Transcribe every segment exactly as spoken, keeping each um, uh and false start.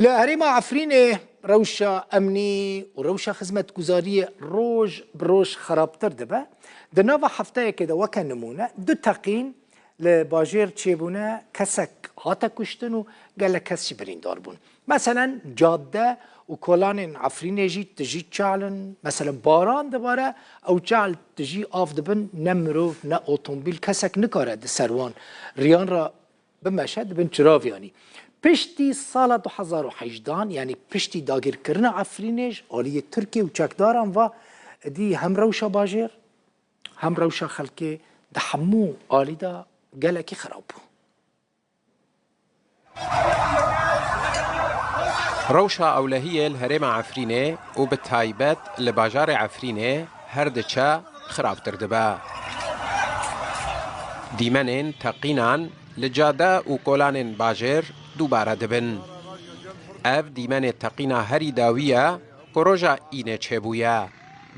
Li herêma Efrînê rewşa emnî û rewşa xizmetguzariyê roj bi roj xerabtir dibe. Di nava hefteyekê de weke nimûne du teqîn li bajêr çêbûne, kesek hate kuştin û gelek kes jî birîndar bûn. Meselen cadde û kolanên Efrînê jî tijî çal in. Meselen baran dibare, ew çal tijî av dibin, ne mirov ne otomobîl kesek nikare di ser wan riyan re bimeşe, dibin çiraviyanî. Piştî sala du hezar û hejdehan, yanî piştî dagirkirina Efrînê ji aliyê Tirkiye û çekdaran ve, êdî hem rewşa bajêr, hem rewşa xelkê di hemû alî de gelekî xirab bû. Rewşa ewlehiyê li herêma Efrînê û bi taybet li bajarê Efrînê her diçe xirabtir dibe. Dîmenên teqînan li cade û kolanên bajêr dubare dibin. Ev dîmenê teqîna herî dawî ye ku roja înê çêbûye.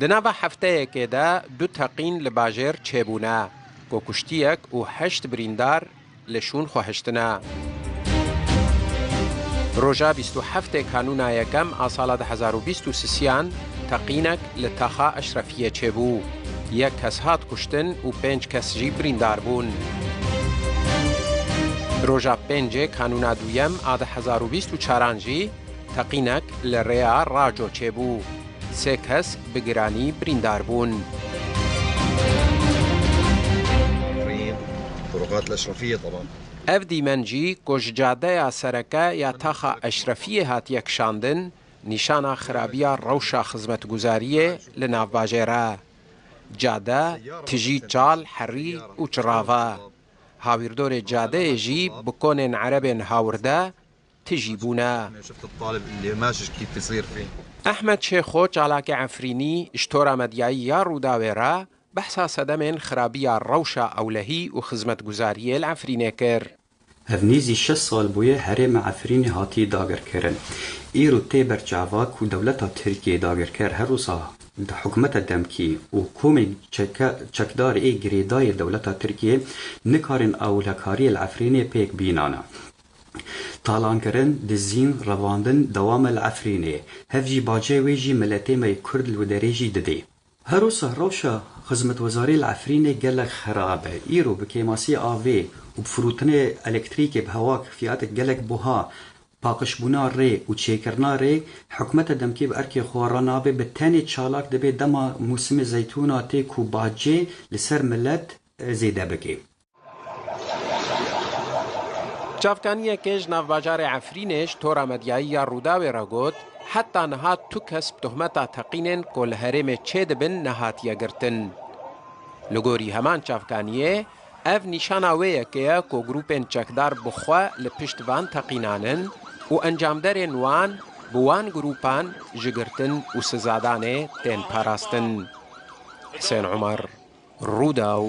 Di nava hefteyekê de du teqîn li bajêr çêbûne, ku kuştiyek û heşt birîndar li şûn xwe hiştine. Roja bîst û heftê Kanûna yekem a sala du hezar û bîst û sisiyan teqînek li taxa Eşrefiyê çêbû. Yek kes hat kuştin û pênc kes jî birîndar bûn. Roja pêncê Kanûna duyem a du hezar û bîst û çaran jî teqînek li rêya Raco çêbû. Sê kes bi giranî birîndar bûn. طرقات الأشرفية طبعًا. Ev dîmen jî ku ji cadeya sereke ya taxa Eşrefiyê hatiye kişandin, nîşana xirabiya rewşa xizmetguzariyê li nav bajêr e. Cade tijî çal, herî û çirav e. Hawîrdorê cadeyê jî bi konên erebên hawirde tijî bûne. شفت الطالب اللي ماشي كيف يصير فيه. Ehmed Şêxo, çalakê Efrînî, ji tora medyayî ya Rûdawê re behsa sedemên xirabiya rewşa ewlehî û xizmetguzariyê li Efrînê kir. Ev nêzî şeş sal bûye herêma Efrînê hatiye dagirkirin. Îro tê ber çava ku dewleta Tirkiyê dagirker her wisa di hikûmeta demkî û komên çeke-, çekdarê ê girêdayî dewleta Tirkiyê nikarin ewlekariyê li Efrînê pêk bînana. Talankirin, dizîn, revandin dewam e li Efrînê. Hev jî bacê wê jî miletê me yê Kurd li wê derê jî didê. Her wisa rewşa xizmetguzariyê li Efrînê gelek xerab e. Îro bi kêmasiyê avê û bi firotinê elektrîkê bi hewa fiyatek gelek buha, paqijbûna rê û çêkirina rê, hikûmeta demkî bi erkê xwe re nabe, bi tenê çalak dibe dema mûsimê zeytûna tê ku bacê li ser milet, e, zêde bike. Çavkaniyekê ji navbajarê Efrînê ji tora medyayî ya Rûdawê re got, heta niha tu kes bi tohmeta teqînên ku li herêmê çêdibin nehatiye girtin. Li gorî heman çavkaniyê, ev nîşana wê yekê ye ku grûpên çekdar bi xwe li pişt van teqînan in û encamderên wan bi wan grûpan ji girtin û sizadanê tên parastin. Hisên Umar, Rûdaw.